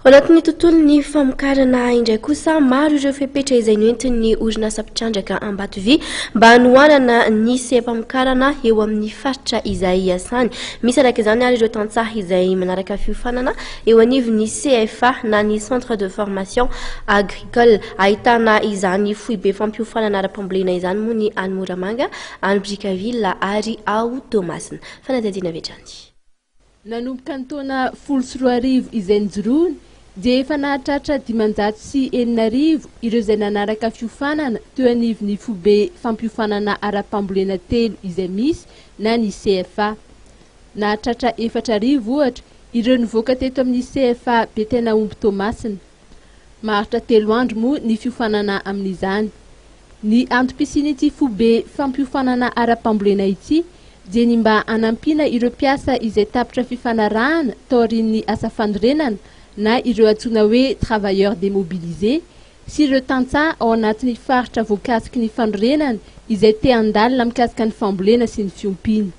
Ao anatin'ny tontolon'ny famokarana indray kosa, maro ireo fepetra izay noentin'ny orinasa mpitrandraka Ambatovy mba hanohanana ny seha-pamokarana eo amin'ny faritra izay iasany. Misy araka izany ary ireo tantsaha izay manaraka fiofanana eo anivon'ny CFA na ny Centre de Formation Agricole. Ahitana izany foibe fampiofanana ara-pambolena izany moa ny any Moramanga, any Brickaville ary ao Toamasina. Fanadihadiana avy hatrany. Nanomboka ny taona 2010 izay nijoroany dia efa nahatratra 6500 ireo izay nanaraka fiofanana teo anivon'ny foibe fampiofanana ara-pambolena telo izay misy na ny CFA. Nahatratra 4000 ohatra ireo nivoaka teto amin'ny CFA Betainaomby Toamasina. Maharitra 3 andro moa ny fiofanana amin'izany. Ny antom-pisian'ity foibe fampiofanana ara-pambolena ity dia ny mba hanampiana ireo mpiasa izay tapitra fifanarahana taorian'ny asa fanorenana na ireo antsoina hoe travailleurs démobilisés sy ireo tantsaha ao anatin'ny faritra voakasiky ny fanorenana izay te handalina mikasika ny fambolena sy ny fiompiana.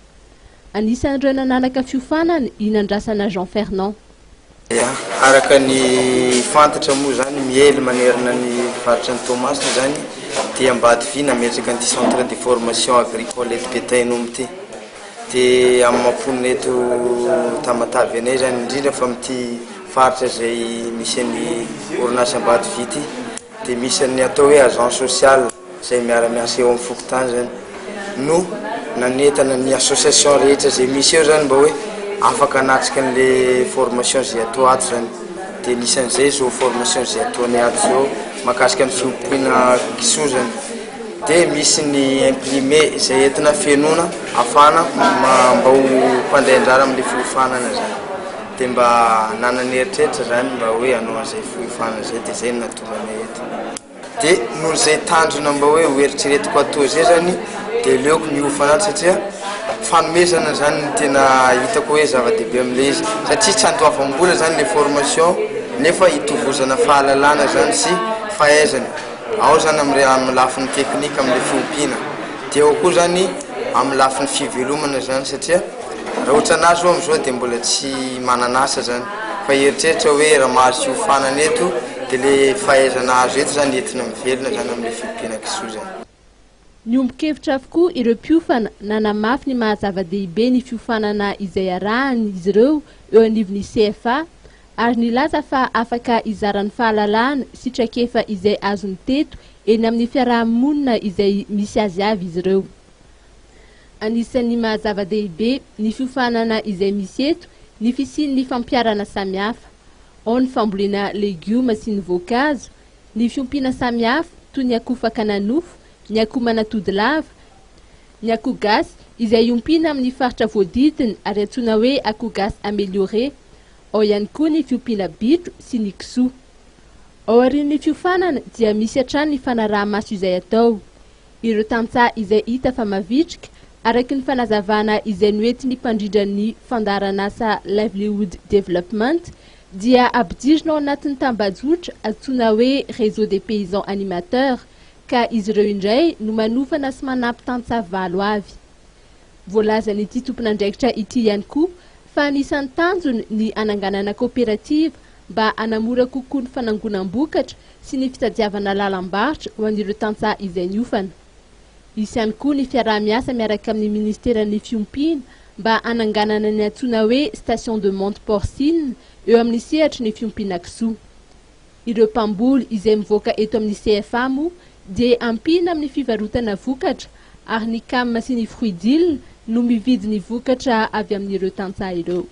Anisan'ireo nanaraka fiofanana i Nandrasana Jean Fernand. Ya, araka ny fantatra moa zany, miely manerana ny faritra ny Toamasina zany dia Ambatovy nametraka an'ity centre de formation agricole eto Betain'Omby ity. Dia amin'ny maha mponina eto Tamatave anay zany, indrindra fa amin'ity faritra izay misy an'ny orinasa Ambatovy ity, dia misy an'ny atao hoe agent social izay miara-miasa eo amin'ny fokontany zany no nanentana ny association rehetra izay misy eo zany mba hoe afaka hanatrika an'le formation izay atao ato zany. Dia anisan'izay izao formation izay ataonay ato izao mahakasika ny fiompiana kisoa zany. Dia misy ny imprimé izay entina fenoina ahafahana mba ho mpandray anjara amin'le fiofanana zany. Dia mba nanana eritreritra zany mba hoe hanao an'izay fiofanana izay, dia izay no nahatonga anay eto. Dia noho izay tanjona mba hoe ho eritreretiko atao izay zany dia aleoko miofana ato satria fanomezana zany no tena hitako hoe zava-dehibe amin'ilay izy, satria tsy andoavam-bola zany le formation nefa itovozana fahalalana zany sy fahaizana ao zany am'le amin'ny lafiny teknika amin'le fiompiana, dia ao koa zany amin'ny lafiny fivelomana zany, satria raha ohatra anah zao am'izao dia mbola tsy manana asa zany fa eritreritra hoe raha mahazo fiofanana eto dia le fahaizana azo eto zany entina mivelona zany amin'le fiompiana kisoa zany. Niombon-kevitra avokoa ireo mpiofana nanamafy ny maha zava-dehibe ny fiofanana izay arahan'izy ireo eo anivon'ny CFA ary nilaza fa afaka hizara ny fahalalana sy traikefa izay azony teto eny amin'ny fiaraha-monina izay misy azy avy izy ireo. Anisan'ny maha zava-dehibe ny fiofanana izay misy eto ny fisian'ny fampiharana samihafa. Ao ny fambolena legioma sy ny voankazo, ny fiompiana samihafa toy ny akoho fakana nofo, ny akoho manatody lava, ny akoho gasy izay ompiana amin'ny faritra voadidina ary antsoina hoe akoho gasy amélioré. Ao ihany koa ny fiompiana bitro sy ny kisoa. Ao aorian'ny fiofanana dia misy hatrany ny fanaraha-maso izay atao. Ireo tantsaha izay hita fa mavitrika, araka ny fanazavana izay noentin'ny mpandrindra ny fandaharanasa Livelihood Development, dia ampidirina ao anatin'ny tambajotra antsoina hoe Réseau des paysans animateurs, ka izy ireo indray no manofana sy manampy tantsaha valo avy. Voalazan'ity tompon'andraikitra ity ihany koa fa anisan'ny tanjony ny hananganana kaoperativa mba hanamora kokoa ny fanangonam-bokatra sy ny fitadiavana lalam-barotra ho an'ireo tantsaha izay niofana. Hisy ihany koa ny fiaraha-miasa miaraka amin'ny ministeran'ny fiompiana mba hananganana ny antsoina hoe station de monte porcine eo amin'ny sehatry ny fiompiana kisoa. Ireo mpamboly izay mivoaka eto amin'ny CFA moa dia ampiana amin'ny fivarotana vokatra ary ny CAM sy ny Fruidil no mividy ny vokatra avy amin'ireo tantsaha ireo.